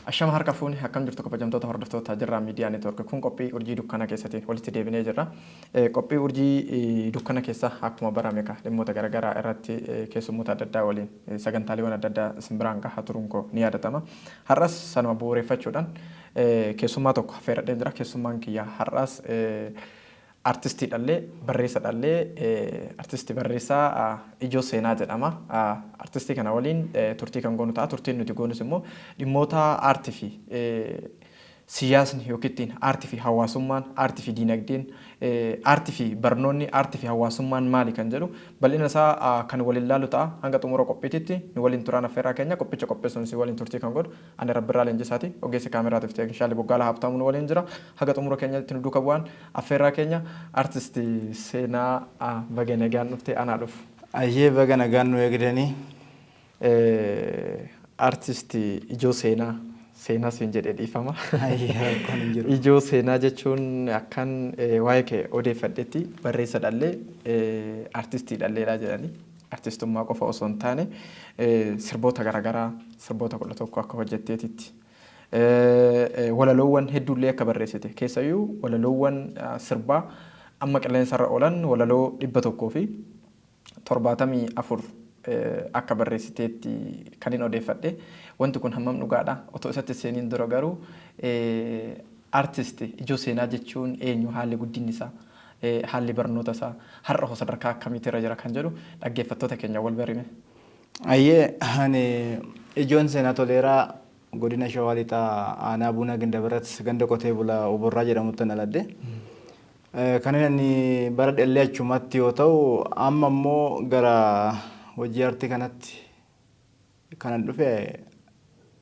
Ashama harka fuuni, akkam jirtu kabajamtoota hordoftoota Jirraa Miidiyaa Neetwoork? Kun qophii Urjii Dukkana keessatti walitti deebinee jirra. Qophii Urjii Dukkana keessa akkuma barame ka dhimmoota garaagaraa irratti keessummoota adda addaa waliin sagantaaleewwan adda addaa isin biraan gahaa turuun koo ni yaadatama. Har'as sanuma bu'uureffachuudhaan keessummaa tokko affeeradheen jira. Keessummaan kiyya har'as artistiidhallee barreessadhallee, artistii barreessaa Ijoo Seenaa jedhama. Artistii kana waliin turtii kan goonu ta'a. Turtiin nuti goonus immoo dhimmoota aartii fi siyaasni yookiin ittiin aartii fi hawaasummaan, aartii fi diinagdeen, aartii fi barnoonni, aartii fi hawaasummaan maali kan jedhu bal'ina isaa kan waliin laalu ta'a. Hanga xumura qophiititti nu waliin turaan affeerraa keenya. Qophicha qopheessuun si waliin turtii kan godhu ani Rabbirraa Leenjisaati. Ogeessi kaameraatiif teeknishaalii Boggaalaa Habtaamuu nu waliin jira. Haga xumura keenyatti nu duuka bu'aan affeerraa keenya. Artistii Seenaa, baga nagaan dhufte, anaa dhufu. Ayyee, baga nagaan nu eegdanii. Artistii Ijoo Seenaa, Seenaa siin jedhee, dhiifama. Ayyee, rakkoon hin jiru. Ijoo Seenaa jechuun akkan waa'ee kee odeeffadhetti barreessadhallee artistiidhalleedha jedhanii. Artistummaa qofa osoo hin taane sirboota garaagaraa, sirboota 11 akka hojjetteetitti. Walaloowwan hedduullee akka barreessite, keessayyuu walaloowwan sirbaa amma qilleensarra oolan walaloo 174 akka barreessiteetti kan hin odeeffadhe. Wanti kun hammam dhugaadha? Otoo isatti seeniin dura garuu artist Ijoo Seenaa jechuun eenyu? Haalli guddinni isaa, haalli barnoota isaa, har'a hoo sadarkaa akkamiitirra jira kan jedhu dhaggeeffattoota keenya wal barime. Ayyee, ani Ijoon Seenaa Toleeraa godina Shawaa Lixaa, aanaa Buunaa Gindabarat, ganda qotee bulaa Oborraa jedhamutti dhaladhe. Kan inni baradhe illee achumatti yoo ta'u, amma immoo gara hojii aartii kanatti kanan dhufe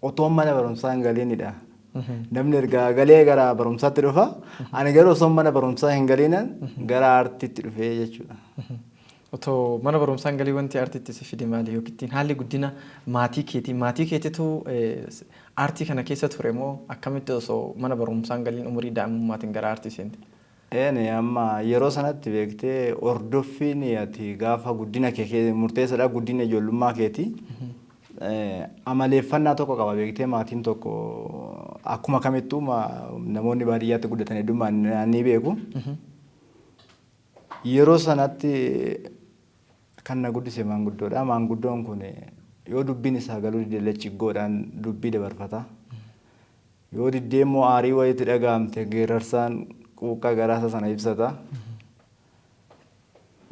otoo mana barumsaa hin galiinidha. Namni erga galee gara barumsaatti dhufa. Ani garuu osoo mana barumsaa hin galiinan gara aartiitti dhufe jechuudha. Otoo mana barumsaa hin galii wanti aartiitti si fide maali, yookiin haalli guddina maatii keetii, maatii keetitu aartii kana keessa ture moo akkamitti osoo mana barumsaa hin galiin umurii daa'imummaatiin gara aartii seente? Een, amma yeroo sanatti beektee, hordoffiin ati gaafa guddina kee murteessaadha, guddina ijoollummaa keeti. Amaleeffannaa tokko qaba beektee, maatiin tokko akkuma kamittuu namoonni baadiyyaatti guddatan heddummaan ni beeku. Yeroo sanatti kan na guddise maanguddoodha. Maanguddoon kun yoo dubbiin isaa galuu dide ciggoodhaan dubbii dabarfata. Yoo diddee immoo aarii wayiitti dhaga'amte geerarsaan quuqqaa garaasa sana ibsata.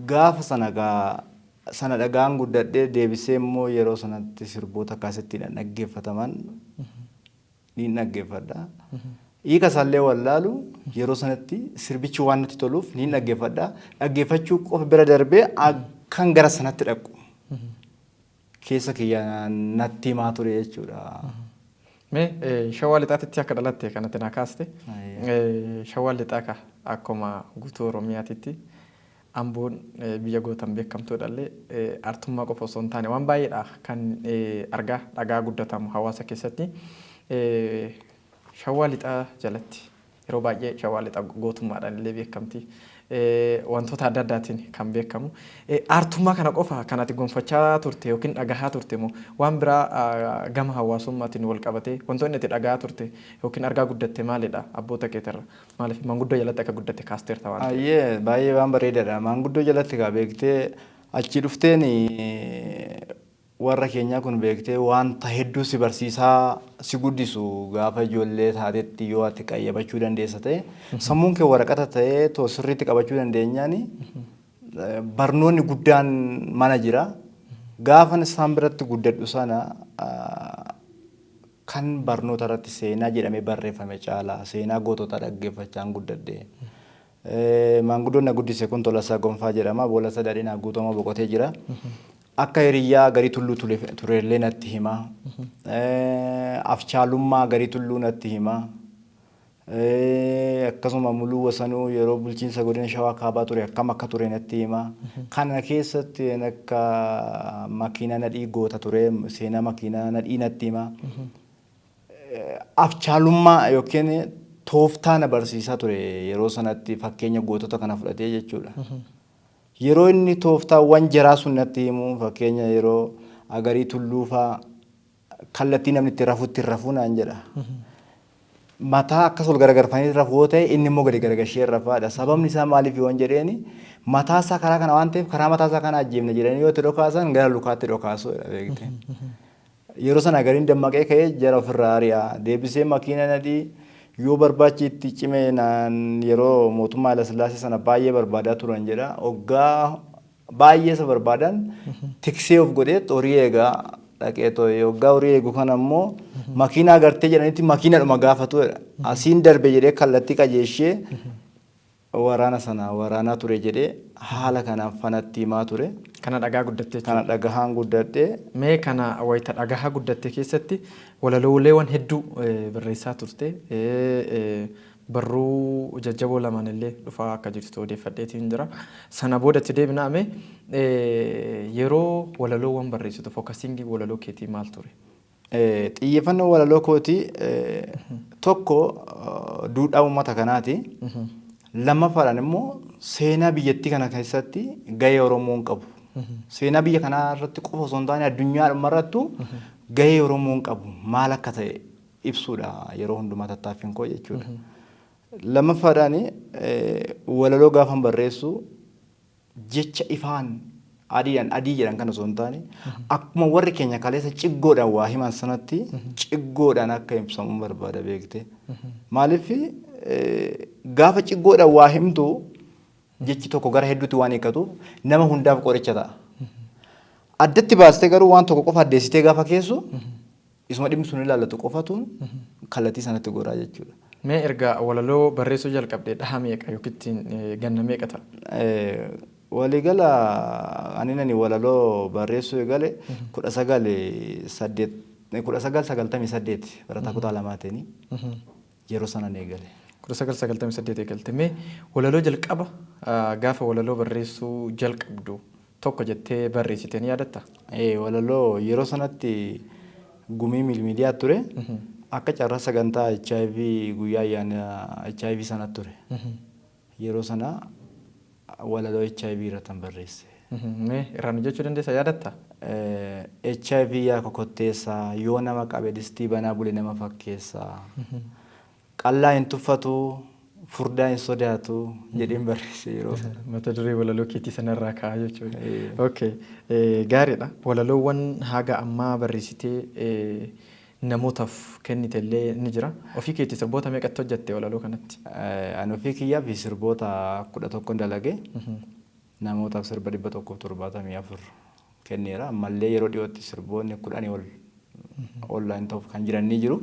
Gaafa sana gaa sana dhagaan guddadhee, deebisee immoo yeroo sanatti sirboota kaasettiidhaan dhaggeeffataman ni dhaggeeffadha. Hiika isaallee wallaalu yeroo sanatti sirbichi waan natti toluuf ni dhaggeeffadha. Dhaggeeffachuu qofa bira darbee akkan gara sanatti dhaqu keessa kiyya natti himaa ture jechuudha. Mee Shawaa Lixaatitti akka dhalatte kanatti naa kaaste. Shawaa Lixaa ka akkuma guutuu Oromiyaatitti Amboon biyya gootan beekamtuudhallee, artummaa qofa osoo hin taane waan baay'eedha kan argaa dhagaa guddatamu hawaasa keessatti. Shawaa Lixaa jalatti yeroo baay'ee Shawaa Lixaa gootummaadhaan illee beekamti. Wantoota adda addaatiin kan beekamu. Aartummaa kana qofa kan ati gonfachaa turte yookiin dhagahaa turte moo waan biraa gama hawaasummaatiin wal qabatee wantoonni ati dhagahaa turte yookiin argaa guddatte maalidha abboota keetirra? Maaliif maanguddoo jalatti akka guddatte kaasteerta waan ta'eef. Ayyee, baay'ee waan bareedaadha. Maanguddoo jalatti kaa beektee achi dhufteen warra keenyaa kun beektee wanta hedduu si barsiisaa si guddisu. Gaafa ijoollee taatetti yoo ati qayyabachuu dandeessa ta'e, sammuun kee waraqata ta'ee too sirriitti qabachuu dandeenyaani barnoonni guddaan mana jira. Gaafan isaan biratti guddadhu sana kan barnoota irratti seenaa jedhamee barreeffame caalaa seenaa gootota dhaggeeffachaan guddadhe. Maanguddoon na guddise kun Tolasaa Gonfaa jedhama. Boolasa Daadhinaa Guutamaa boqotee jira. Akka hiriyyaa Garii Tulluu turellee natti hima. Afchaalummaa Garii Tulluu natti hima. Akkasuma Muluu Wasanuu yeroo bulchiinsa godina Shawaa Kaabaa ture akkam akka ture natti hima. Kana keessatti akka makiinaa nadhii goota ture, seenaa makiinaa nadhii natti hima. Afchaalummaa yookiin tooftaa na barsiisaa ture yeroo sanatti, fakkeenya gootota kana fudhatee jechuudha. Yeroo inni tooftaawwan jaraa sun natti himu, fakkeenya yeroo Agarii Tulluufaa Kallattii namni itti rafutti rafuu naan jedha. Mataa akkas ol garagarfanii rafuu yoo ta'e inni immoo gadi garagalchee rafaadha. Sababni isaa maaliif yoon jedheeni, mataa isaa karaa kana waan ta'eef karaa mataa isaa kana ajjeefne jedhanii yoo itti dhokaasan gara lukaatti dhokaasuudha beekte. Yeroo sana gariin dammaqee ka'ee jara ofirraa ari'a. Deebisee makiina nadii yoo barbaachi itti cime naan yeroo mootummaa Hayilasillaasee sana baay'ee barbaadaa turan jedha. Hoggaa baay'ee isa barbaadan tiksee of godhee horii eegaa dhaqee too'e. Hoggaa horii eegu kana immoo makiinaa agartee jedhanitti makiinadhuma gaafatudha. Asiin darbe jedhee kallattii qajeeshee waraana sana waraanaa ture jedhee haala kanaan fanatti himaa ture. Kana dhagaa guddatte jechuudha. Kana dhagahaan guddadhe. Mee kana wayita dhagahaa guddatte keessatti walalooleewwan hedduu barreessaa turte. Barruu jajjaboo lamaan illee dhufaa akka jirtu odeeffadheetiin jira. Sana boodatti deebinaa, mee yeroo walaloowwan barreessitu focusingii walaloo keetii maal ture? Xiyyeeffannoo walaloo kootii tokko duudhaa uummata kanaati. Lammaffaadhaan immoo seenaa biyyattii kana keessatti gahee Oromoon qabu. Seenaa biyya kanaa irratti qofa osoo hin taane addunyaa irrattuu gahee Oromoon qabu maal akka ta'e ibsuudha yeroo hundumaa tattaaffiin koo jechuudha. Lammaffaadhaan walaloo gaafan barreessu jecha ifaan adiidhaan adii jedhan kan osoo hin taane akkuma warri keenya kaleessa ciggoodhaan waa himan sanatti ciggoodhaan akka ibsamu barbaada beekte. Maaliif, gaafa ciggoodhaan waa himtu jechi tokko gara hedduutti waan hiikkatuuf nama hundaaf qoricha ta'a. Addatti baastee garuu waan tokko qofa addeessitee gaafa keessu isuma dhimmi sun ilaallatu qofatuun kallattii sanatti goraa jechuudha. Mee erga walaloo barreessuu jalqabdee dhaha meeqa yookiin ganna meeqa ta'a? Waliigala ani nani walaloo barreessuu eegale 1998, barataa kutaa lamaatiin yeroo sanan eegale. 1998 eegalte. Mee walaloo jalqaba gaafa walaloo barreessuu jalqabdu tokko jettee barreessite ni yaadatta? Walaloo yeroo sanatti gumii miidiyaa ture. Akka carraa sagantaa HIV, guyyaa ayyaana HIV sanatti ture. Yeroo sana walaloo HIV irratti barreesse. Mee irraan hojjechuu dandeessa, yaadatta? HIV yaa kokotteessaa, yoo nama qabe distii banaa bule nama fakkeessaa. Qallaa hin tuffatu, furdaa hin sodaatu jedheen barreesse yeroo sana. Mata duree walaloo keetii sanarraa ka'a jechuudha. Okay, gaariidha. Walaloowwan haga ammaa barreessitee namootaaf kennite illee ni jira. Ofii keetii sirboota meeqatti hojjette walaloo kanatti? Ani ofii kiyyaaf sirboota 11 dalage, namootaaf sirba 174 kenneera. Ammallee yeroo dhiyootti sirboonni 10 ol online ta'uuf kan jiran ni jiru.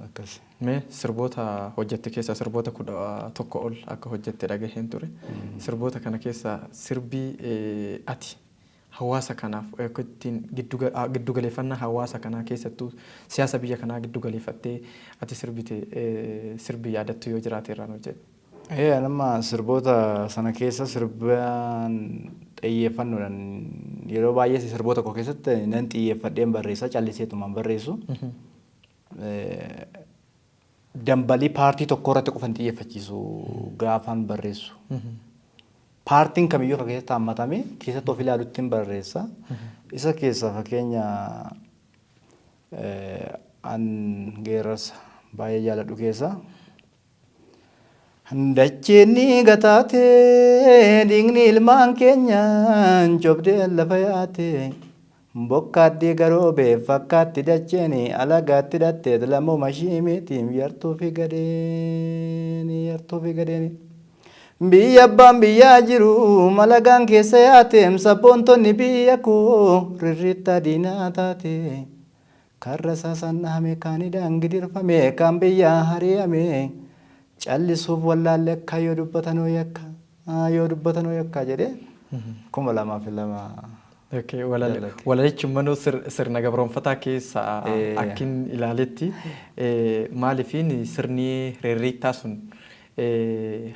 Akkas. Mee sirboota hojjette keessaa sirboota 11 ol akka hojjette dhagaheen ture. Sirboota kana keessaa sirbii ati hawaasa kanaaf ittiin giddugaleeffannaa hawaasa kanaa, keessattuu siyaasa biyya kanaa giddugaleeffattee ati sirbite, sirbi yaadattu yoo jiraate irraan hojjedhe. Ee, nama sirboota sana keessa sirbaan xiyyeeffannoodhaan yeroo baay'ee sirboota koo keessatti nan xiyyeeffadheen barreessa, calliseetumaan barreessu. Dambalii paartii tokko irratti qofan xiyyeeffachiisu gaafan barreessu. Paartiin kamiyyuu akka keessatti hammatame keessatti of ilaalutti barreessa. Isa keessa fakkeenya an geerarsa baay'ee jaalladhu keessa. Dacheen ni gataate, dhiigni ilmaan keenyaan cobdee lafa yaate. Bokkaaddii garoobee fakkaatti dacheen alagaatti hidhatteet lammuma shiimiitiin yartuu fi gadheen, yartuu fi gadheen. Biyya abbaan biyyaa jiru malagaan keessa yaateem, sabboontonni biyya koo rirriittaa diinaa taate. Karra saasan dhahame, kaanidhaan gidirfame, kaan biyyaa hari'ame. Callisuuf wallaalle akka yoo dubbatanuu yakka, yoo dubbatanuu yakka jedhee 2002. Walalichi manuu sirna gabroonfataa keessa akkin ilaaletti, maaliifiin sirni rirriittaa sun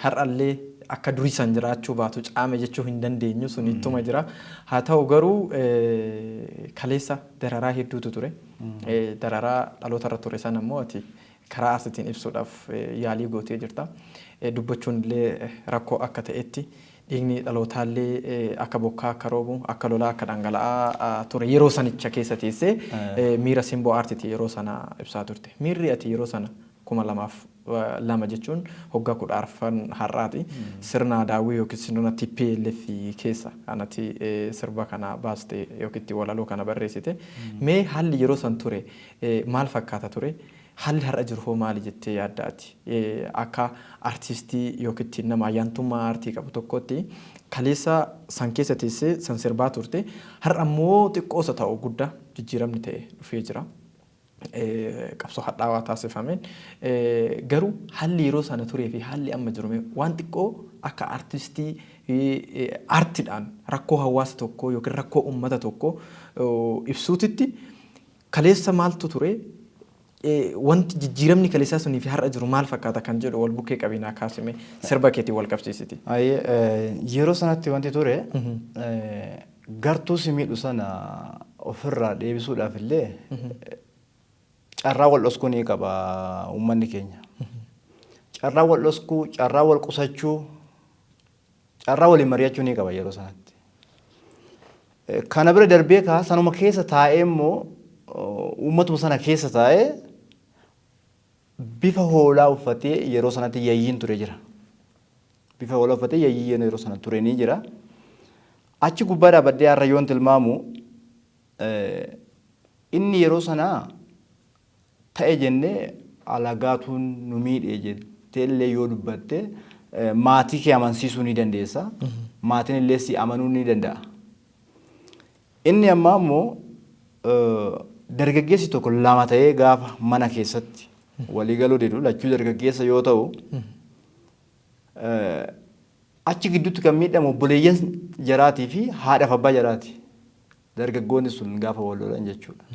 har'allee akka durii san jiraachuu baatu, caame jechuu hin dandeenyu, sun ittuma jira. Haa ta'u garuu kaleessa dararaa hedduutu ture. Dararaa dhaloota irra ture sana immoo ati karaa asitiin ibsuudhaaf yaalii gootee jirta. Dubbachuun illee rakkoo akka ta'etti Dhiigni dhalootaallee akka bokkaa akka roobu, akka lolaa akka dhangala'aa ture yeroo sanicha keessa teessee miira simboo aartiiti yeroo sana ibsaa turte. Miirri ati yeroo sana 2002 jechuun hoggaa 14 har'aati. Sirna daawwii yookiin sirna TPLF keessa kanatti sirba kana baaste yookiin walaloo kana barreessite. Mee haalli yeroo san ture maal fakkaata ture? Haalli har'a jiru hoo maali jettee yaadda ati? Akka artistii yookiin nama ayyaantummaa aartii qabu tokkotti kaleessa san keessa teessee san sirbaa turte, har'a immoo xiqqoosa ta'u guddaa jijjiiramni ta'e dhufee jira. Qabsoo hadhaawaa taasifameen garuu haalli yeroo sana turee fi haalli amma jiru waan xiqqoo akka artistii aartiidhaan rakkoo hawaasa tokkoo yookiin rakkoo uummata tokkoo ibsuutitti kaleessa maaltu ture, wanti jijjiiramni kaleessaa sunii fi har'a jiru maal fakkaata kan jedhu wal bukkee qabinaa kaasime sirba keetiin wal qabsiisiti. Yeroo sanatti wanti ture gartuu si miidhu sana ofirraa deebisuudhaaf illee carraa wal dhoskuu ni qaba uummanni keenya. Carraa wal dhoskuu, carraa wal qusachuu, carraa waliin mari'achuu ni qaba yeroo sanatti. Kana bira darbee kaa sanuma keessa taa'ee immoo uummatuma sana keessa taa'ee bifa hoolaa uffatee yeroo sanatti yayyiin ture jira. Bifa hoolaa uffatee yayyiin yeroo sana ture ni jira. Achi gubbaa dhaabbadhee har'a yoon tilmaamu, inni yeroo sanaa ta'e jennee alagaatuun nu miidhe jettee illee yoo dubbatte maatii kee amansiisuu ni dandeessa. Maatiin illee si amanuu ni danda'a. Inni ammaa immoo dargaggeessi tokko lama ta'ee gaafa mana keessatti walii galuu didu, lachuu dargaggeessa yoo ta'u, achi gidduutti kan miidhamu obboleeyyan jaraatii fi haadhaaf abbaa jaraati. Dargaggoonni sun gaafa wal lolan jechuudha.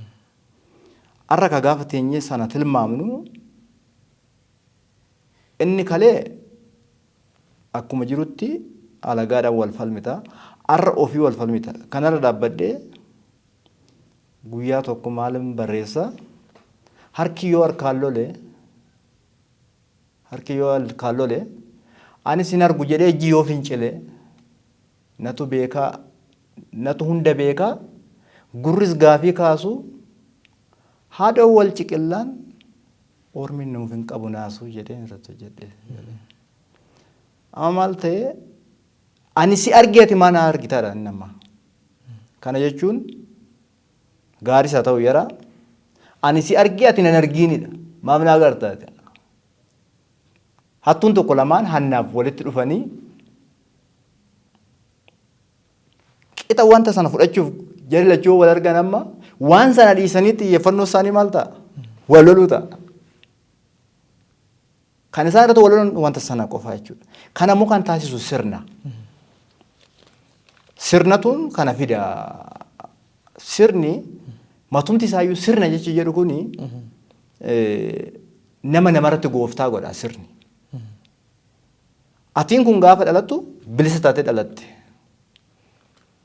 Har'a ka gaafa teenyee sana tilmaamnu, inni kalee akkuma jirutti alagaadhaan wal falmita. Har'a ofii wal falmita. Kanarra dhaabbadhee guyyaa tokko maalin barreessa? Harki yoo harkaan lole, harki yoo harkaan lole, anis hin argu jedhee ijji yoo fincile, natu beekaa, natu hunda beekaa, gurris gaafii kaasu, haadha wal ciqillaan ormi nuuf hin qabu naasuu jedheen irratti hojjedhe. Amma maal ta'e? Ani si argee ati maa na argitaadha inni amma. Kana jechuun gaaris haa ta'u yara, ani si argee ati nan argiinidha. Maaf na agarta ati? Hattuun tokko lamaan hannaaf walitti dhufanii qixa wanta sana fudhachuuf jarri lachuu wal argan, amma waan sana dhiisanii xiyyeeffannoo isaanii maal ta'a? Wal loluu ta'a. Kan isaan irratti wal lolan wanta sana qofa jechuudha. Kana immoo kan taasisu sirna. Sirnatuun kana fida. Sirni matumti isaayyuu sirna jechi jedhu kuni nama namarratti gooftaa godha sirni. Atiin kun gaafa dhalattu bilisa taatee dhalatte.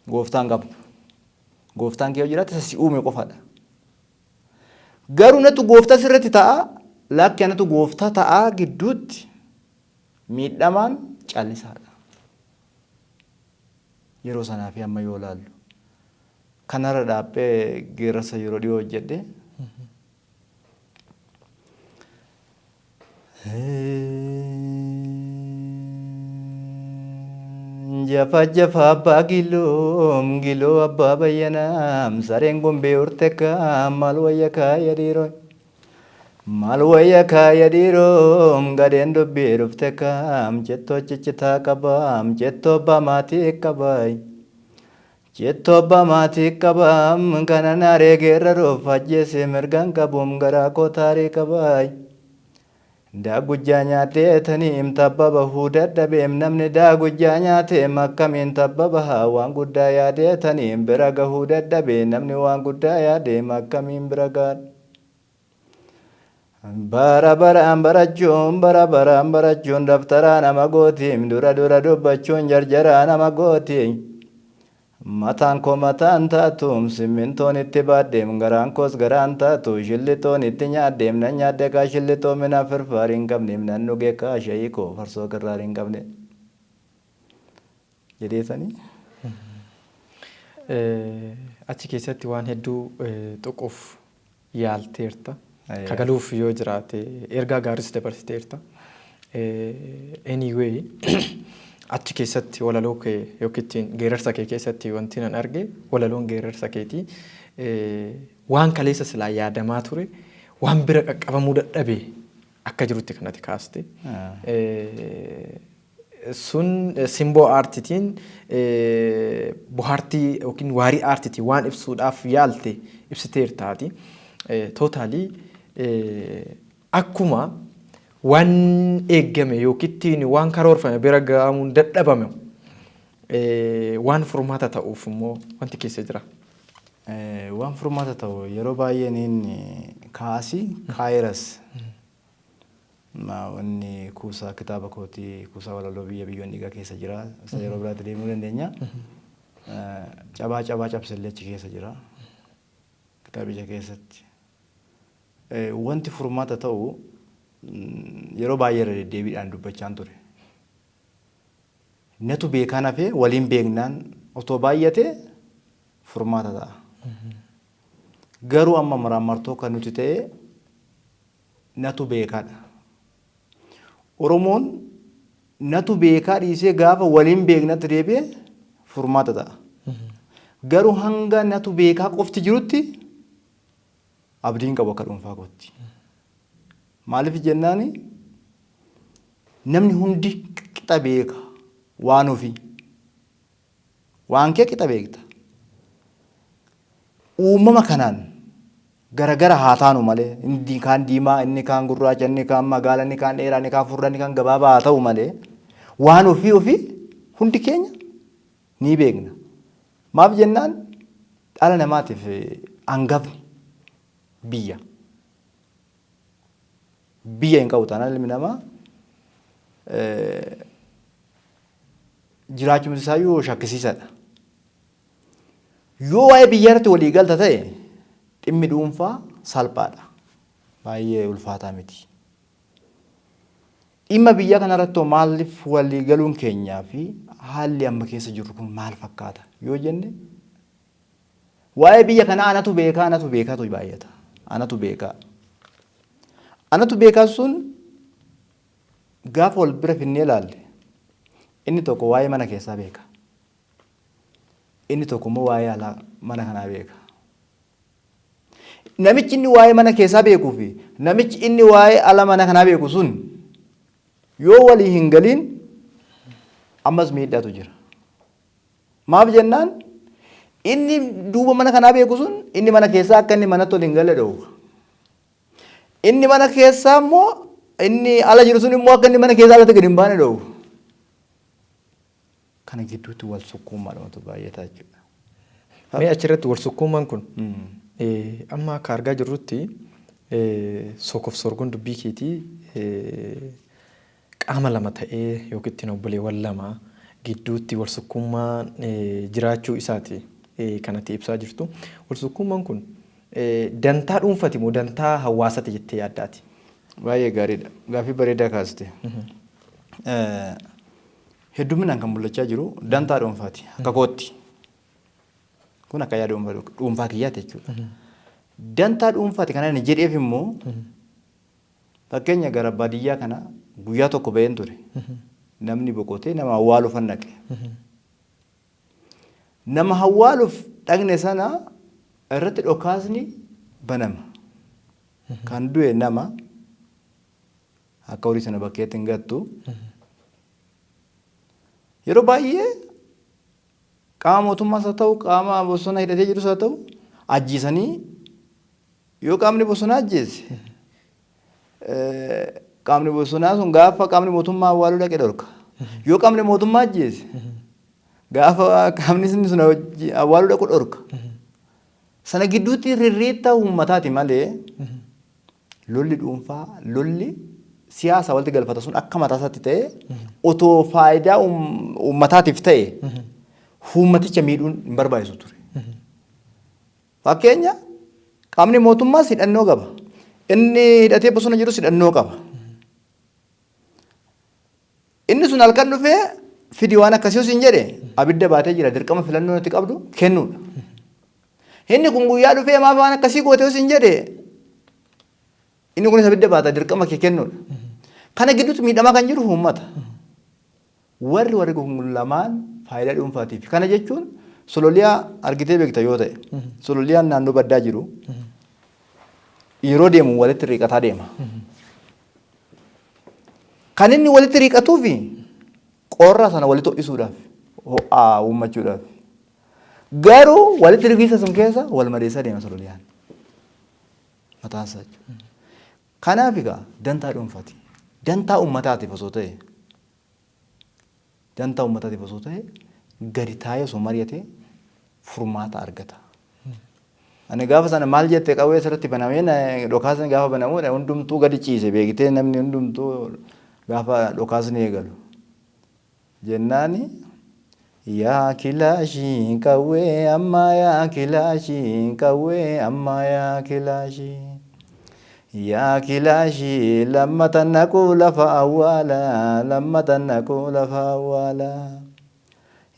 Gooftaan qabdu. Gooftaan kee yoo jiraate isa si uume qofaadha. Garuu natu gooftaa sirratti ta'a, lakki anatu gooftaa ta'a gidduutti miidhamaan callisaadha. Yeroo sanaa fi amma yoo ilaallu. Kanarra dhaabbee geerarsa yeroo dhiyoo hojjedhe. Jafa jafa abbaa giloo, giloo abbaa bayyanaa, sareen gombee horte kaa, maal wayya kaaya dhiiroo, maal wayya kaaya dhiiroo, gadheen dubbii dhufte kaa, cettoo ciccitaa qabaa, cettoo abbaa maatii qabaa. Cettoo abbaa maatii qabaa, kana naaree geerraruuf ajjeesee mirgaan qabuum, garaa koo taarii qabaa. Daagujjaa nyaatee taniim tabba bahuu dadhabeem, namni daagujjaa nyaateem akkamiin tabba bahaa? Waan guddaa yaadee taniim bira gahuu dadhabee, namni waan guddaa yaadeem akkamiin bira gaha? Bara baraan barachuun, bara baraan barachuun daftaraa nama gootiim, dura dura dubbachuun jarjaraa nama gooti. Mataan koo mataan taatu, simmintoon itti baadheem, garaan koos garaan taatu, shillitoon itti nyaadheem, nan nyaadhe kaa shillitoo minaa firfaarii hin qabneem, nan dhuge kaa shayii koo farsoo kirraarii hin qabne. Jedheetanii. Achi keessatti waan hedduu tuquuf yaalteerta. Kagaluuf yoo jiraate ergaa gaariis dabarsiteerta. Anyway, achi keessatti walaloo kee yookiin ittiin geerarsa kee keessatti wanti nan arge, walaloon geerarsa keetii waan kaleessa silaa yaadamaa ture, waan bira qaqqabamuu dadhabe akka jirutti kanatti kaaste. Sun simboo aartiitiin, bohaartii yookiin waarii aartiitiin waan ibsuudhaaf yaalte ibsiteertaati. Totally akkuma waan eeggame yookiin waan karoorfame bira ga'amuun dadhabame, waan furmaata ta'uuf immoo wanti keessa jira. Waan furmaata ta'u yeroo baay'ee niin kaasii kaayiras. Wanni kuusaa kitaaba kootii, kuusaa walaloo Biyya Biyyoon Dhiigaa keessa jira. Isa yeroo biraatti deemuu dandeenya. Cabaa Cabaa Cabsellee achi keessa jira. Kitaabicha keessatti. Wanti furmaata ta'u yeroo baay'ee irra deddeebiidhaan dubbachaan ture. Natu beekaan hafee waliin beeknaan otoo baay'ate furmaata ta'a. Garuu amma maraammartoo kan nuti ta'e natu beekaadha. Oromoon natu beekaa dhiisee gaafa waliin beeknatti deebi'e furmaata ta'a. Garuu hanga natu beekaa qofti jirutti abdiin qabu akka dhuunfaa kootti. Maaliif jennaani, namni hundi qixa beeka waan ofii. Waan kee qixa beekta. Uumama kanaan garagara haa taanu malee, inni kaan diimaa, inni kaan gurraacha, inni kaan magaala, inni kaan dheeraa, inni kaan furdaa, inni kaan gabaabaa haa ta'u malee, waan ofii ofii hundi keenya ni beekna. Maaf jennaan, dhala namaatiif hangafni biyya. Biyya hin qabu taanaan ilmi namaa jiraachuun isaayyuu shakkisiisaadha. Yoo waa'ee biyyaa irratti walii galta ta'e, dhimmi dhuunfaa salphaadha. Baay'ee ulfaataa miti. Dhimma biyyaa kanarratti hoo maaliif walii galuun keenyaa fi haalli amma keessa jirru kun maal fakkaata yoo jenne, waa'ee biyya kanaa anatu beekaa, anatu beekaatu baay'ata. Anatu beekaa. Anatu beekaa sun gaafa wal bira finnee ilaalle, inni tokko waa'ee mana keessaa beeka. Inni tokko immoo waa'ee alaa mana kanaa beeka. Namichi inni waa'ee mana keessaa beekuu fi namichi inni waa'ee ala mana kanaa beeku sun yoo walii hin galiin ammas miidhaatu jira. Maaf jennaan, inni duuba mana kanaa beeku sun inni mana keessaa akka inni manatti ol hin galle dhowwa. Inni mana keessaa immoo inni ala jiru sun immoo akka inni mana keessaa alatti gadi hin baane dhowwa. Kana gidduutti wal sukkuummaadhumatu baay'ata jechuudha. Mee achirratti wal sukkuummaan kun amma akka argaa jirrutti sokof sorgoon dubbii keetii qaama lama ta'ee yookiin ittiin obboleewwan lama gidduutti wal sukkuummaan jiraachuu isaati kanatti ibsaa jirtu. Wal sukkuummaan kun dantaa dhuunfati moo dantaa hawaasati jettee yaaddaati? Baay'ee gaariidha. Gaaffii bareedaa kaaste. Hedduminaan kan mul'achaa jiru dantaa dhuunfaati. Akka kootti. Kun akka yaada dhuunfaa kiyyaati jechuudha. Dantaa dhuunfaati kan ani jedheef immoo, fakkeenya gara baadiyyaa kana guyyaa tokko ba'een ture. Namni boqotee nama awwaaluufan dhaqe. Nama awwaaluuf dhaqne sana irratti dhokaasni banama. Kan du'e nama akka horii sana bakkeetti hin gattu. Yeroo baay'ee qaama mootummaas haa ta'u, qaama bosona hidhatee jirus haa ta'u, ajjeesanii, yoo qaamni bosonaa ajjeese, qaamni bosonaa sun gaafa qaamni mootummaa awwaaluu dhaqe dhorka. Yoo qaamni mootummaa ajjeese, gaafa qaamni sun awwaaluu dhaqu dhorka. Sana gidduutti rirriitta uummataati malee, lolli dhuunfaa, lolli siyaasa walitti galfata sun akka mataa isaatti ta'e, otoo faayidaa uummataatiif ta'e, uummaticha miidhuun hin barbaachisu ture. Fakkeenya, qaamni mootummaas hidhannoo qaba. Inni hidhatee bosona jirus hidhannoo qaba. Inni sun halkan dhufee fidi waan akkasii osoo hin jedhe Abidda baatee jira dirqama filannoo nuti qabdu kennuudha. Inni kun guyyaa dhufee maaf waan akkasii goote yoo siin jedhe inni kunis abidda baata dirqama kee kennuudha. Kana gidduutti miidhamaa kan jiru uummata. Warri kun lamaan faayidaa dhuunfaatiif. Kana jechuun sololiyaa argitee beekta yoo ta'e sololiyaan naannoo baddaa jiru yeroo deemu walitti riiqataa deema. Kan inni walitti riiqatuufi qorra sana walitti ho'isuudhaaf ho'aa uummachuudhaaf. Garuu walitti riqiisa sun keessa wal madeessaa deema sololiyaan. Mataan isaa jechuudha. Kanaaf egaa dantaa dhuunfaati. Dantaa uummataatiif osoo ta'e dantaa uummataatiif osoo ta'e gadi taa'ee osoo mari'atee furmaata argata. Ani gaafa sana maal jette qawwee asirratti banamee dhokaasni gaafa banamu hundumtuu gadi ciise beektee namni hundumtuu gaafa dhokaasni eegalu. Jennaani yaa kilaashii qawwee ammaa yaa kilaashii qawwee ammaa yaa kilaashii. Yaa kilaashii lammata naquu lafa awwaala lammata naquu lafa awwaala.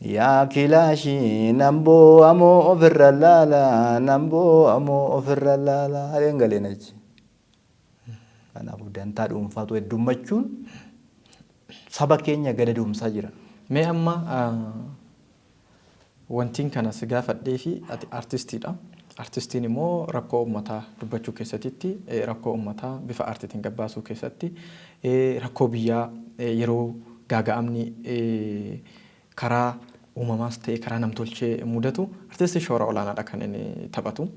Yaa kilaashii nan boo'amoo ofirra laala nan boo'amoo ofirra laala hareen galeen achi. Kanaafuu dantaa dhuunfaatu heddummachuun saba keenya gada doomsaa jira. Mee amma wantiin kana si gaafadhee fi ati artistiidha. Artistiin immoo rakkoo uummataa dubbachuu keessatti rakkoo uummataa bifa aartiitiin gabbaasuu keessatti rakkoo biyyaa yeroo gaaga'amni karaa uumamaas ta'e karaa namtolchee mudatu artistii shoora olaanaadha kan inni taphatu.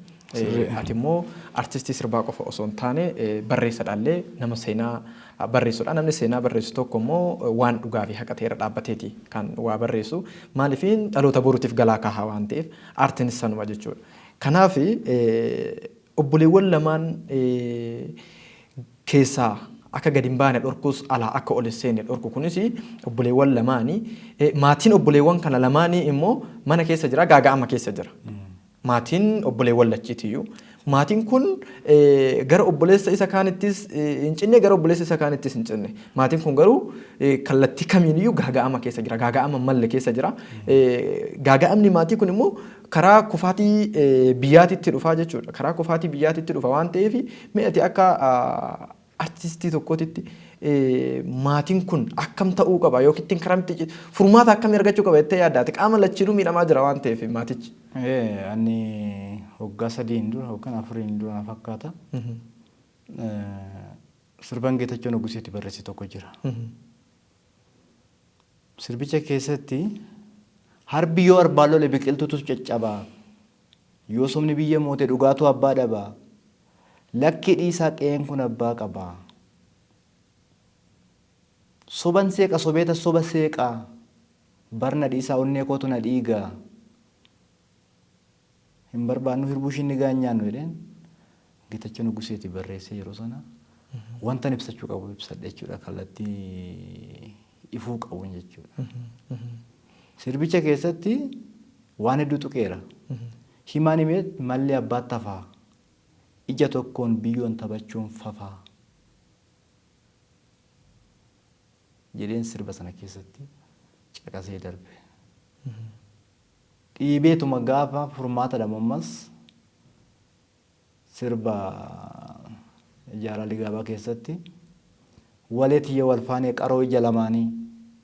Ati immoo artistii sirbaa qofa osoo hin taane barreessadhaallee nama seenaa barreessudha. Namni seenaa barreessu tokko immoo waan dhugaa fi haqa ta'e irra dhaabbateeti kan waa barreessu. Maaliif dhaloota boruutiif galaa kaahaa waan ta'eef aartiinis sanuma jechuudha. Kanaaf obboleewwan lamaan keessaa akka gadi hin baane dhorkus alaa akka ol hin seenne dhorku kunis obboleewwan lamaanii maatiin obboleewwan kana lamaanii immoo mana keessa jira gaaga'ama keessa jira. Maatiin obboleewwan lachiitiyyuu. Maatiin kun gara obboleessa isa kaanittis hin cinne gara obboleessa isa kaanittis hin cinne. Maatiin kun garuu kallattii kamiiniyyuu gaaga'ama keessa jira. Gaaga'ama malle keessa jira. Gaaga'amni maatii kun immoo karaa kufaatii biyyaatitti dhufaa jechuudha. Karaa kufaatii biyyaatitti dhufa waan ta'eef mee ati akka artistii tokkootitti maatiin kun akkam ta'uu qaba yookiin karamitti furmaata akkamii argachuu qaba jettee yaaddaati. Qaama lachiinuu miidhamaa jira waan ta'eef maatichi. Ani waggaa sadiin dura yookaan afuriin dura na fakkaata. Sirban Geetachoo Nuguseetti barreesse tokko jira. Sirbicha keessatti harbi yoo arbaan lole biqiltuutu caccabaa. Yoo sobni biyya moote dhugaatu abbaa dhabaa. Lakkii dhiisaa qe'een kun abbaa qabaa. Soban seeqa sobeeta soba seeqaa. Barna dhiisaa onnee kootu na dhiigaa. Hin barbaannu hirbuu shinnigaa hin nyaannu jedheen Geetachoo Nuguseeti barreessee yeroo sana wantan ibsachuu qabu ibsadhe jechuudha kallattii ifuu qabuun jechuudha. Sirbicha keessatti waan hedduu tuqeera. Himaan himee malli abbaatti hafaa. Ija tokkoon biyyoon taphachuun fafaa. Jedheen sirba sana keessatti caqasee darbe. Dhiibeetuma gaafa furmaata dhabu ammas sirba Ijaaraa Ligaabaa keessatti walee tiyya wal faanee qaroo ija lamaanii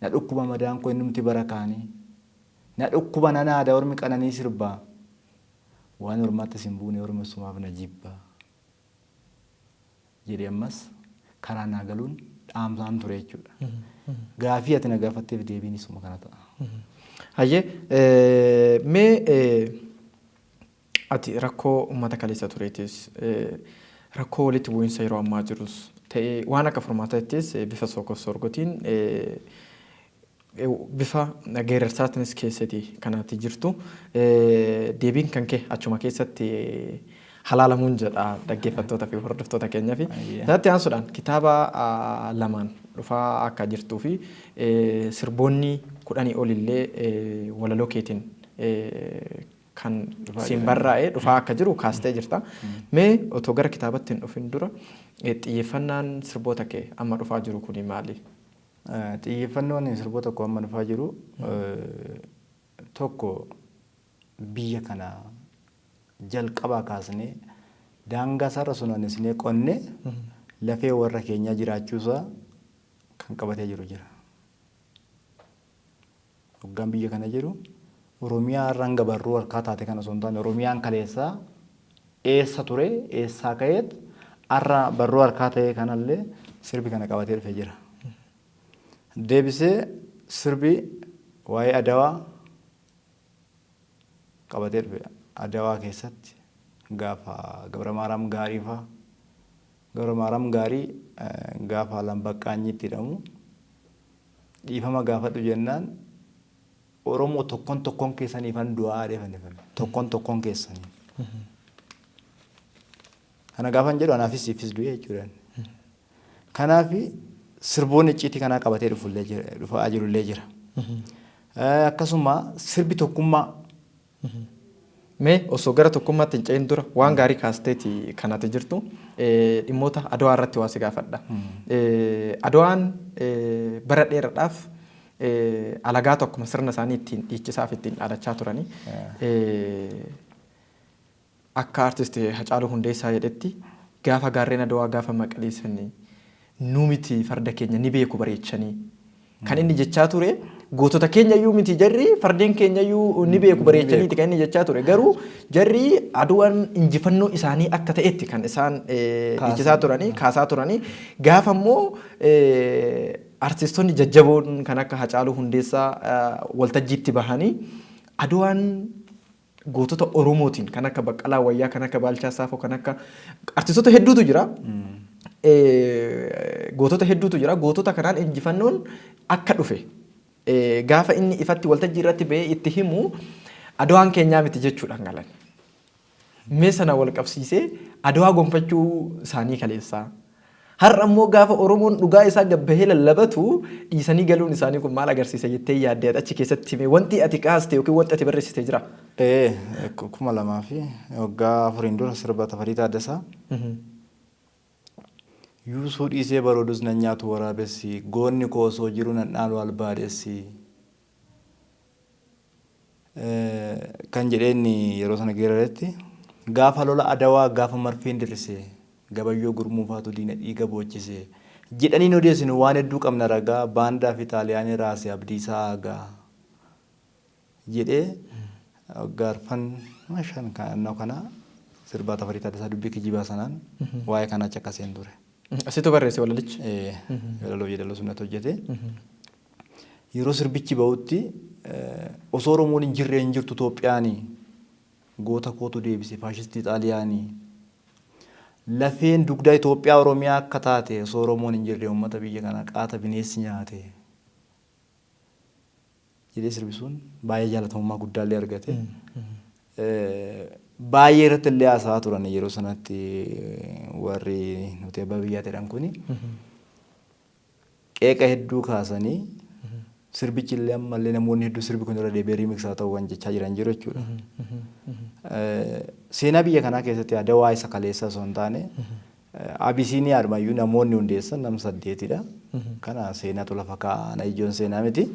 na dhukkuba madaan koo innumti bara kaanii na dhukkuba nan aada ormi qananii sirbaa waan ormaatti sin buune ormi sumaaf na jibbaa jedhee ammas karaa naa galuun dhaamsaan ture jechuudha. Gaafii ati na gaafatteef deebiin isuma kana ta'a. Hayyee mee ati rakkoo uummata kaleessa tureetis rakkoo walitti bu'iinsa yeroo ammaa jirus ta'ee waan akka furmaataattis bifa sookof sorgotiin bifa geerarsaatinis keessatti kanatti jirtu deebiin kan kee achuma keessatti halaalamuun jedha dhaggeeffattoota fi hordoftoota keenyaa fi sanatti aansuudhaan kitaaba lamaan dhufaa akka jirtuu fi sirboonni 10 olillee walaloo keetiin kan siin barraa'ee dhufaa akka jiru kaastee jirta. Mee otoo gara kitaabatti hin dhufin dura xiyyeeffannaan sirboota kee amma dhufaa jiru kuni maali? Xiyyeeffannoon sirboota koo amma dhufaa jiru Tokko, biyya kana jalqabaa kaasnee daangaa isaarra sonaanisnee qonnee lafee warra keenyaa jiraachuusaa kan qabatee jiru jira. Hoggaan biyya kana jiru Oromiyaa har'a hanga barruu harkaa taate kana osoo hin taane, Oromiyaan kaleessaa eessa ture, eessaa ka'eet har'a barruu harkaa ta'ee kanallee sirbi kana qabatee dhufe jira. Deebisee sirbi waa'ee Adawaa qabatee dhufe. Adawaa keessatti gaafa Gabra Maaraam Gaarii faa, Gabra Maaraam Gaarii gaafa Lambaqqaanyiitti hidhamu dhiifama gaafadhu jennaan, "Oromoo tokkon tokkon keessaniifan du'aa," jedhee fannifame. Tokkon tokkon keessaniif. Kana gaafan jedhu anaafis siifis du'e jechuudha. Kanaaf sirboonni icciitii kanaa qabatee dhufullee jira, dhufaa jirullee jira. Akkasuma sirbi tokkummaa. Mee osoo gara tokkummaatti hin ce'in dura, waan gaarii kaasteeti kan ati jirtu, dhimmoota Adawaa irratti waa si gaafadha. Adawaan bara dheeraadhaaf alagaa tokkuma sirna isaanii ittiin dhiichisaa fi ittiin dhaadachaa turanii. Akka artist Hacaaluu Hundeessaa jedhetti, gaafa gaarreen Adawaa gaafa maqaleessanii nu miti farda keenya ni beeku bareechanii. Kan inni jechaa ture gootota keenya iyyuu miti, jarri fardeen keenya iyyuu ni beeku bareechaniiti kan inni jechaa ture. Garuu jarri Adwaan injifannoo isaanii akka ta'etti kan isaan dhiichisaa turanii, kaasaa turanii. Gaafa immoo artistoonni jajjaboon kan akka Hacaaluu Hundeessaa waltajjiitti bahanii Adwaan gootota Oromootiin kan akka Baqqalaa Wayyaa, kan akka Baalchaa Saafoo, kan akka artistoota hedduutu jira. Gootota hedduutu jira. Gootota kanaan injifannoon akka dhufe gaafa inni ifatti waltajjii irratti bahee itti himu, Adwaan keenyaa miti jechuudhaan galan. Mee sana wal qabsiisee Adwaa gonfachuu isaanii kaleessaa, har'a immoo gaafa Oromoon dhugaa isaa gabbahee lallabatu dhiisanii galuun isaanii kun maal agarsiisa jettee yaaddee, ati achi keessatti hime wanti ati kaaste yookiin wanti ati barreessite jira? Ee, 2000 fi waggaa 4n dura sirba Tafarii Taaddasaa. Yuusuu dhiisee baroodus nan nyaatu waraabessi, goonni koo osoo jiru nan dhaalu albaadhessi, kan jedheen yeroo sana geeraretti, gaafa lola Adawaa gaafa marfiin dirrise, Gabayyoo Gurmuufaatu diina dhiiga boochise jedhanii nu odeessinu, waan hedduu qabna ragaa, baandaa fi Xaaliyaanii raase Abdiisaa Aagaa jedhee waggaa arfan shan naannoo kana sirbaa Tafarii Taaddasaa dubbii kijibaa sanaan waa'ee kanaa caqaseen ture. Asitu barreesse walalicha? Walaloo yeedaloo sunnatu hojjete. Yeroo sirbichi bahutti, osoo Oromoon hin jirre hin jirtu Itoophiyaanii, goota kootu deebise faashistii Xaaliyaanii, lafeen dugdaa Itoophiyaa Oromiyaa akka taate, osoo Oromoon hin jirre uummata biyya kanaa qaata bineensi nyaate jedhee sirbisuun baay'ee jaalatamummaa guddaallee argate. Baay'ee irratti illee haasa'aa turan yeroo sanatti warri nuti abbaa biyyaa jedhan kuni. Qeeqa hedduu kaasanii, sirbichi illee ammallee namoonni hedduu sirbi kun irra deebi'ee remix haa ta'u kan jechaa jiran jiru jechuudha. Seenaa biyya kanaa keessatti Adawaa isa kaleessaa osoo hin taane, Abisiiniyaadhumayyuu namoonni hundeessan nama saddeetidha. Kana seenaatu lafa kaa'ana, ijoon seenaa miti.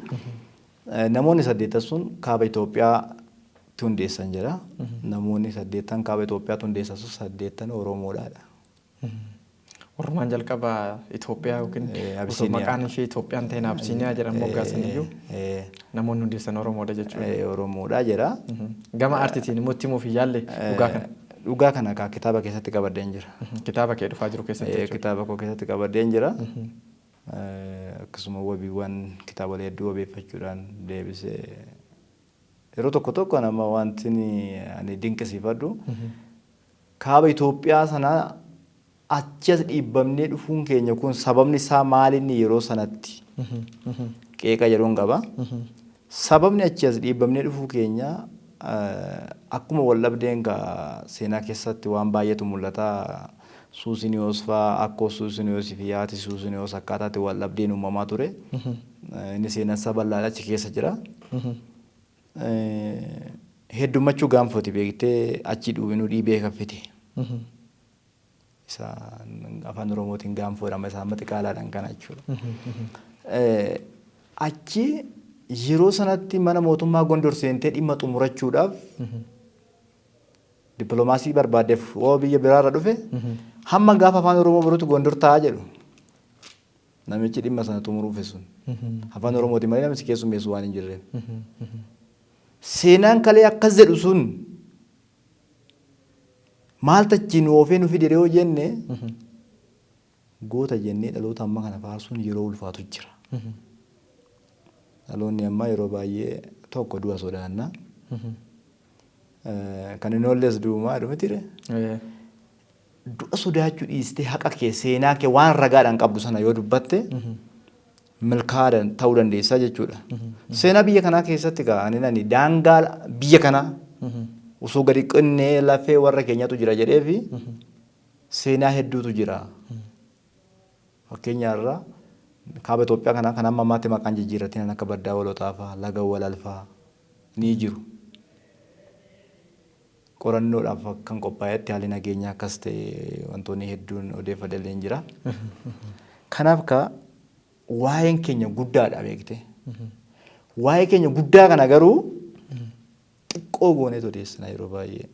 Namoonni saddeettan sun kaaba Itoophiyaatti hundeessan jedha. Namoonni saddeettan kaaba Itoophiyaatti hundeessan sun saddeettan Oromoodhaadha. Warrumaan jalqaba Itoophiyaa yookiin osoo Abisiiniyaa. maqaan ishee Itoophiyaan ta'in Abisiiniyaa jedhan moggaasan iyyuu namoonni hundeessan Oromoodha jechuudha. Oromoodha jedha. Gama aartiitiin immoo itti himuuf hin yaalle dhugaa kana? Dhugaa kana kaa kitaaba keessatti qabadheen jira. Kitaaba kee dhufaa jiru keessatti jechuudha. Kitaaba koo keessatti qabadheen jira. Akkasuma wabiiwwan kitaabolee hedduu wabeeffachuudhaan deebisee, yeroo tokko tokko nama wanti ani dinqisiifadhu, kaaba Itoophiyaa sana achi as dhiibbamnee dhufuun keenya kun sababni isaa maalinni yeroo sanatti qeeqa jedhuun qaba. Sababni achi as dhiibbamnee dhufuu keenya akkuma wal dhabdeen seenaa keessatti waan baay'eetu mul'ata. Suusiniyoos fa'aa, akkoo Suusiniyoosii fi haati Suusiniyoos akkaataatti wal dhabdeen uumamaa ture. Inni seenaan isaa bal'aadha, achi keessa jira. Heddummachuu gaanfooti beektee achi nu dhiibee kan fide. Isa afaan Oromootiin gaanfoodha, amma isaa amma xiqaalaadhaan kana jechuudha. Achi Yeroo sanatti mana mootummaa Gondor seentee dhimma xumurachuudhaaf dippiloomaasii barbaaddeef oo biyya biraarra dhufe hamma gaafa afaan Oromoo barutu Gondor taa'aa jedhu. Namichi dhimma sana xumuruuf sun. Afaan Oromooti malee namni si keessummeessu waan hin jirreef. Seenaan kalee akkas jedhu sun maal tachiin nu oofee nu fide yoo jenne, goota jennee dhaloota ammaa kana faarsuun yeroo ulfaatu jira. Dhaloonni ammaa yeroo baay'ee tokko du'a sodaanna. Kan hin oolles du'umaa jedhu mitiire. Du'a sodaachuu dhiistee haqa kee, seenaa kee, waan ragaadhaan qabdu sana yoo dubbatte milkaa'aa ta'uu dandeessaa jechuudha. Seenaa biyya kanaa keessatti gaa ani nani daangaa biyya kanaa osoo gadi qinnee lafee warra keenyatu jira jedhee fi seenaa hedduutu jira. Fakkeenya irraa kaaba Itoophiyaa kanaa kan amma ammaatti maqaan jijjiirratiin akka Baddaa Walotaa fa'aa, Laga Walal fa'aa ni jiru. Qorannoodhaaf akkan qophaa'etti haalli nageenyaa akkas ta'e wantoonni hedduun odeeffadhe hin jira. Kanaaf ka waa'een keenya guddaadha beekte. Waa'ee keenya guddaa kana garuu xiqqoo gooneetu odeessina yeroo baay'ee.